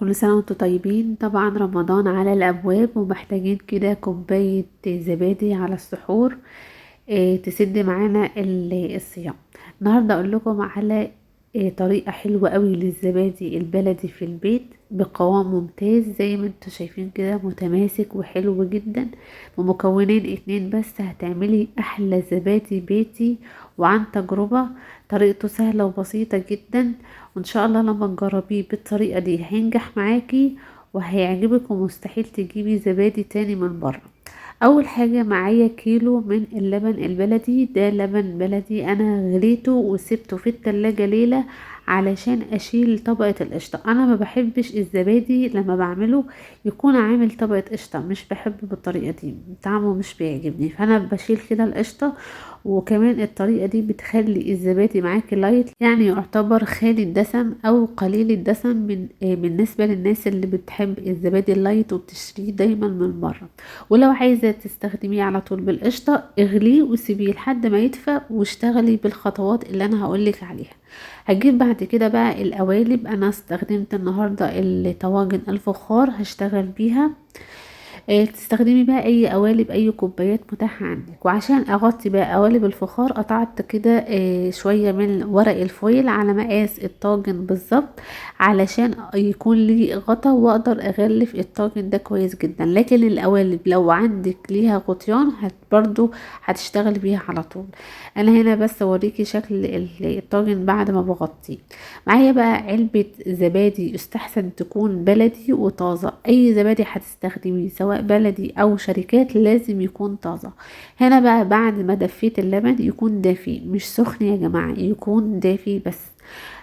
كل سنة وانتم طيبين. طبعا رمضان على الأبواب ومحتاجين كده كوباية زبادي على السحور تسد معانا الصيام. النهاردة أقول لكم على طريقة حلوة قوي للزبادي البلدي في البيت بقوام ممتاز زي ما انتم شايفين كده، متماسك وحلو جدا، بمكونين 2 بس هتعملي احلى زبادي بيتي وعن تجربة. طريقته سهلة وبسيطة جدا، وان شاء الله لما تجربيه بالطريقة دي هينجح معاكي وهيعجبك ومستحيل تجيبي زبادي تاني من بره. اول حاجة معايا كيلو من اللبن البلدي، ده لبن بلدي انا غليته وسبته في التلاجة ليلة علشان اشيل طبقة القشطة. انا ما بحبش الزبادي لما بعمله يكون عامل طبقة قشطة، مش بحبه بالطريقة دي، طعمه مش بيعجبني، فانا بشيل كده القشطة. وكمان الطريقة دي بتخلي الزبادي معاكي light، يعني يعتبر خالي الدسم او قليل الدسم بالنسبة للناس اللي بتحب الزبادي ال light وبتشتريه دايما من بره. ولو عايزة تستخدميه على طول بالقشطة اغليه وسيبيه لحد ما يدفى واشتغلي بالخطوات اللي انا هقولك عليها. هجيب بعد كده بقى القوالب. انا استخدمت النهاردة الطواجن الفخار هشتغل بيها. تستخدمي بقى اي قوالب اي كوبايات متاحة عندك. وعشان اغطي بقى قوالب الفخار قطعت كده شوية من ورق الفويل على مقاس الطاجن بالظبط علشان يكون لي غطا واقدر اغلف الطاجن ده كويس جدا. لكن القوالب لو عندك ليها غطيان برضو هتشتغل بيها على طول. انا هنا بس اوريكي شكل الطاجن بعد ما بغطيه. معايا بقى علبة زبادي، يستحسن تكون بلدي وطازة. اي زبادي هتستخدميه سواء بلدي او شركات لازم يكون طازة. هنا بقى بعد ما دفيت اللبن يكون دافي مش سخن يا جماعة، يكون دافي بس.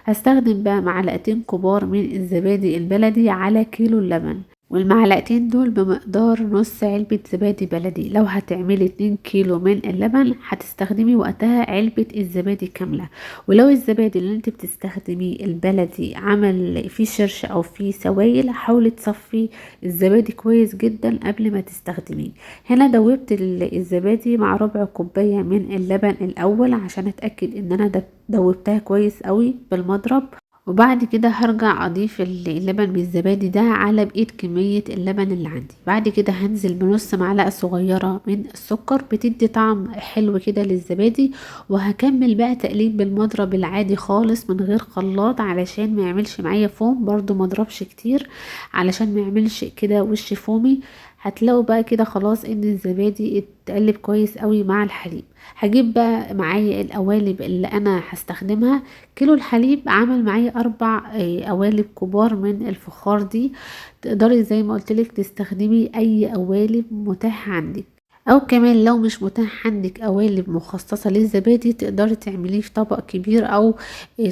هستخدم بقى معلقتين كبار من الزبادي البلدي على كيلو اللبن، والمعلقتين دول بمقدار نص علبة زبادي بلدي. لو هتعملي 2 كيلو من اللبن هتستخدمي وقتها علبة الزبادي كاملة. ولو الزبادي اللي انت بتستخدميه البلدي عمل فيه شرش او فيه سوائل حاولي تصفي الزبادي كويس جدا قبل ما تستخدميه. هنا دوبت الزبادي مع ربع كوباية من اللبن الاول عشان اتأكد ان انا دوبتها كويس قوي بالمضرب، وبعد كده هرجع اضيف اللبن بالزبادي ده على بقية كمية اللبن اللي عندي. بعد كده هنزل بنص معلقة صغيرة من السكر بتدي طعم حلو كده للزبادي، وهكمل بقى تقليب بالمضرب العادي خالص من غير خلاط علشان ما يعملش معايا فوم، برضو ما اضربش كتير علشان ما يعملش كده وش فومي. هتلاقوا بقى كده خلاص ان الزبادي اتقلب كويس قوي مع الحليب. هجيب بقى معايا القوالب اللي انا هستخدمها. كيلو الحليب عمل معايا 4 قوالب كبار من الفخار دي. تقدري زي ما قلتلك تستخدمي اي قوالب متاحة عندك، او كمان لو مش متاح عندك قوالب مخصصة للزبادي تقدري تعمليه في طبق كبير او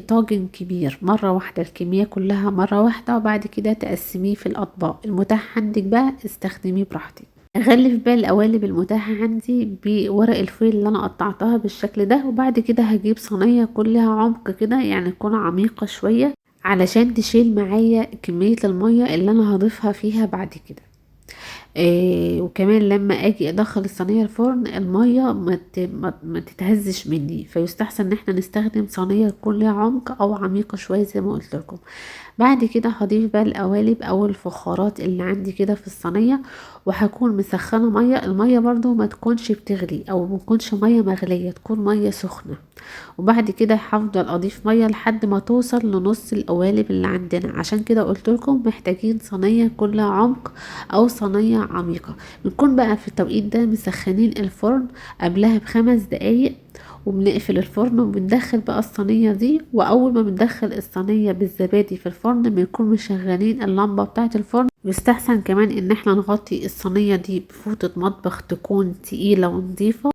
طاجن كبير مرة واحدة، الكمية كلها مرة واحدة، وبعد كده تقسميه في الاطباق المتاح عندك بقى استخدميه براحتك. اغلف بقى القوالب المتاحة عندي بورق الفويل اللي انا قطعتها بالشكل ده، وبعد كده هجيب صينية كلها عمق كده، يعني تكون عميقة شوية علشان تشيل معايا كمية المية اللي انا هضيفها فيها بعد كده. وكمان لما اجي ادخل الصينية الفرن المية ما تتهزش مني، فيستحسن ان احنا نستخدم صينية يكون لها عمق او عميقة شوية زي ما قلت لكم. بعد كده هضيف بقى القوالب او الفخارات اللي عندي كده في الصينية، وهكون مسخنة مية. المية برضو ما تكونش بتغلي او ما تكونش مية مغلية، تكون مية سخنة. وبعد كده هفضل اضيف مية لحد ما توصل لنص القوالب اللي عندنا. عشان كده قلت لكم محتاجين صينية كلها عمق او صينية عميقة. بنكون بقى في التوقيت ده مسخنين الفرن قبلها ب5 دقايق، وبنقفل الفرن وبندخل بقى الصينية دي. واول ما بندخل الصينية بالزبادي في الفرن بنكون مشغلين اللمبة بتاعة الفرن. يستحسن كمان ان احنا نغطي الصينية دي بفوطة مطبخ تكون تقيلة ونظيفة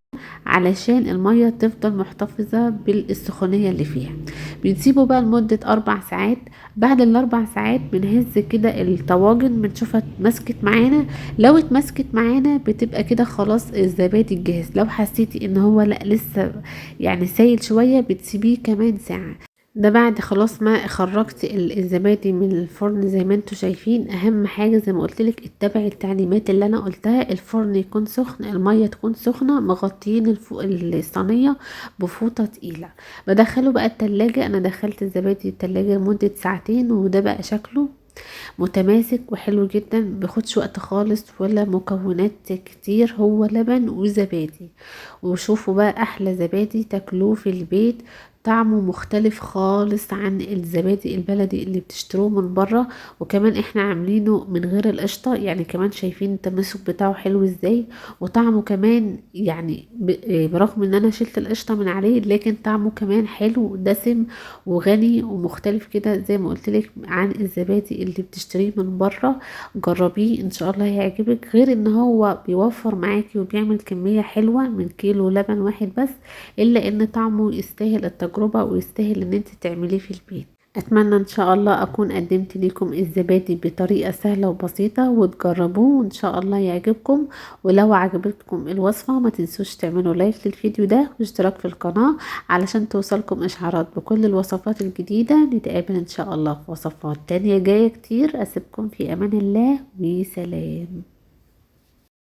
علشان المية تفضل محتفظة بالسخونية اللي فيها. بنسيبه بقى لمدة 4 ساعات. بعد ال4 ساعات بنهز كده الطواجن، بنشوفها اتمسكت معانا. لو اتمسكت معانا بتبقى كده خلاص الزبادي جاهز. لو حسيتي ان هو لا لسه سايل شوية بتسيبيه كمان ساعة. ده بعد خلاص ما خرجت الزبادي من الفرن زي ما انتم شايفين. اهم حاجة زي ما قلتلك اتبعي التعليمات اللي انا قلتها، الفرن يكون سخن، المية تكون سخنة، مغطيين الصينية بفوطة تقيلة. بدخله بقى التلاجة. انا دخلت الزبادي التلاجة لمدة ساعتين وده بقى شكله. متماسك وحلو جدا، مبياخدش وقت خالص ولا مكونات كتير، هو لبن وزبادي. وشوفوا بقى احلى زبادي تاكلوه في البيت، طعمه مختلف خالص عن الزبادي البلدي اللي بتشتروه من بره. وكمان احنا عاملينه من غير القشطه، يعني كمان شايفين التماسك بتاعه حلو ازاي، وطعمه كمان يعني برغم ان انا شلت القشطه من عليه، لكن طعمه كمان حلو دسم وغني ومختلف كده زي ما قلت لك عن الزبادي اللي بتشتريه من بره. جربيه ان شاء الله هيعجبك، غير ان هو بيوفر معاكي وبيعمل كمية حلوة من كيلو لبن واحد بس، الا ان طعمه يستاهل التجربة ويستاهل ان انت تعمليه في البيت. اتمنى ان شاء الله اكون قدمت لكم الزبادي بطريقة سهلة وبسيطة وتجربوه وان شاء الله يعجبكم. ولو عجبتكم الوصفة ما تنسوش تعملوا لايك للفيديو ده واشتراك في القناة علشان توصلكم اشعارات بكل الوصفات الجديدة. نتقابل ان شاء الله في وصفات تانية جاية كتير. اسيبكم في امان الله وسلام.